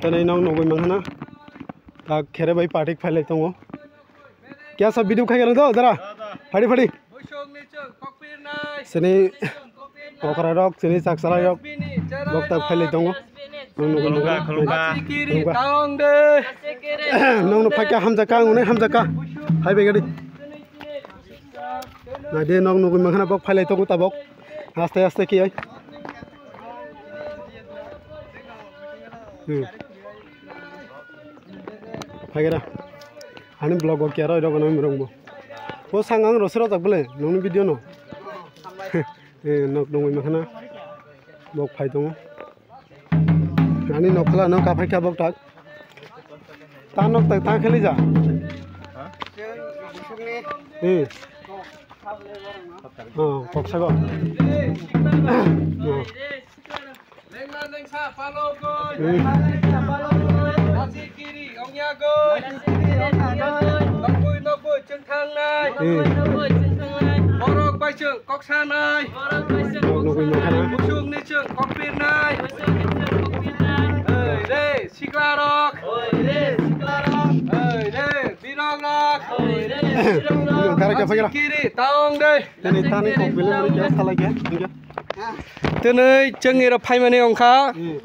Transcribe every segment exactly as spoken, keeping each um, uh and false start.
Tei nai nong nugwi mankha na. Tak khere bai party phailai tongo. Kya sa video khai galo do dara. Phadi phadi. Sini okra rok, sini chakchala rok. Bok tak phailai tongo. Nong nugwi mankha na. Khulumkha, khulumkha. Khulumkha. Nong no phakya hamjakha, ang hwnwi hamjakha. Phai bai gadi. Naidi nong nugwi mankha na bok phailai tongo tabok. Aste aste kiyai. Hmm. Phagera. Ani vlog o kiyaro rok no mirong bo. O sang ang rosero tak bole nongni video no. Eh, nong nugwi mankha na. Bok phai tongo. Ani nokla no kaphai kha bok tak. Ta nok tak ta kheli ja. Hmm. Oh, koksago. Oh. Hmm. Hmm. Borok bai chwng kok sanai. Nugwi mankha na. Busuk ni chwng kok pirnai. Oi re sikla rok. Oi re sikla rok. Oi re birok rok. Oi re birok rok. Gara khe phagera. Kiri taong de. Tini tani kok bile mani kya salai kya. Tini chwng iro phaimani ongkha. Hmm.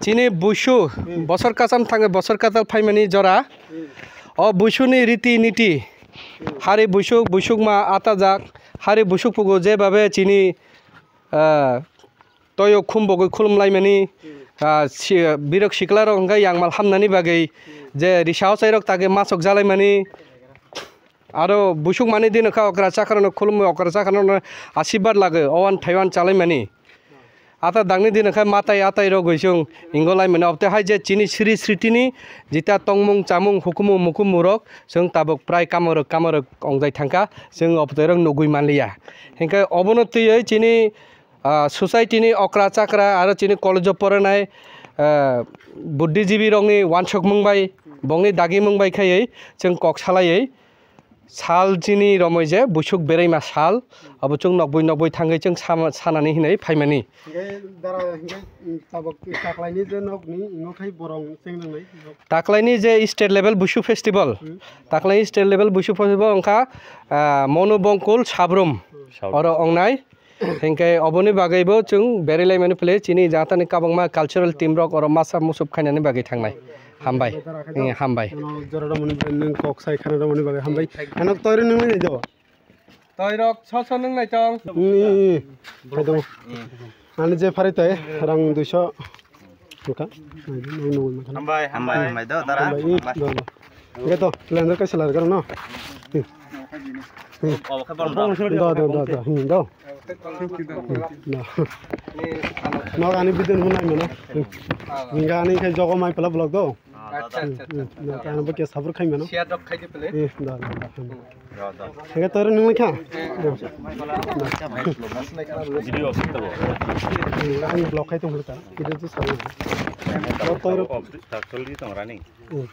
Chini busu. Hmm. Bosor kasam thange bosor katal phaimani jora. Hmm. O busuni riti niti. Hari busuk, busuk ma atajak, hari busuk pugo jebabe chini, ah, toyo khum bogwi khulum laimani, ah, si-, birok sikla rok hwnkhe yangmal hamnani bagwi je risa ochai rok tagwi masok jalaimani, aro busuk mani dino kha okra chakra no khulumwi okra chakra no asibad lagwi owan thaiwan chalaimani. Ata dangni dino khe matai atai rogwi chwng ingo lai mano. Obte hai je chini sri sritini jita tongmung chamung hukumu mukumu rok chwng tabuk prai kamorok kamorok ongjai thangkha, chwng obte rok nugwi manliya. Hinkhe obono twiwi chini, ah, society ni okra chakra aro chini college o porinai, ah, buddhijibi rokni wansukmung bai bongni dagimung bai khaiwi chwng kok salaiwi sal chini romwi je busuk beraima sal, abo chwng nokbwi nokbwi thangwi chwng sama-, sanani hinwi phaimani. Hinkhe dara hinkhe, mm, tabuk taklaini je nokni ingo khai borong chengrangnai nok. Taklaini je state level Busu festival, hmm, taklaini state level Busu festival wngkha, ah, Monu Bongkul Sabrum. Hmm. Sabrum. Oro ongnai. Hinkhe oboni bagwibo chwng berai laimani phle chini jatani kabangma cultural team rok oro masa musup khainani bagwi thangnai. Hambai. Dara khe. Eh, hambai. Ano jora romani bagwi nwng kok sai khana romani bagwi hambai. Ano toiri nwngnai do. Toirok so so nwngnai tong. Ni, ni, ni. Khaidong. Ani je phari tai rang duiso. Wngkha. Hambai, hambai, hambai do, dara. Hambai, i, hambai. Do, do. Oke to, calendar kaisa lar karo no. Hmm. Hmm. Obo khe bol do. Do, do, do, do. Hmm, do. Hmm, do. No, ani video no nai mano. Hmm. Hinga ani khe jogo mai pala vlog do. Acha, acha, acha. Hmm, hmm. Do, ano bo khe sabur khai mano. Share rok khai di pele. Hmm, do, do, do. Hmm. Hingke toiro nung lekha. Video off sita bo. Ang block khai tong ta. Video tu sawi. Bo toiro. Off, actually tong rani. Hmm.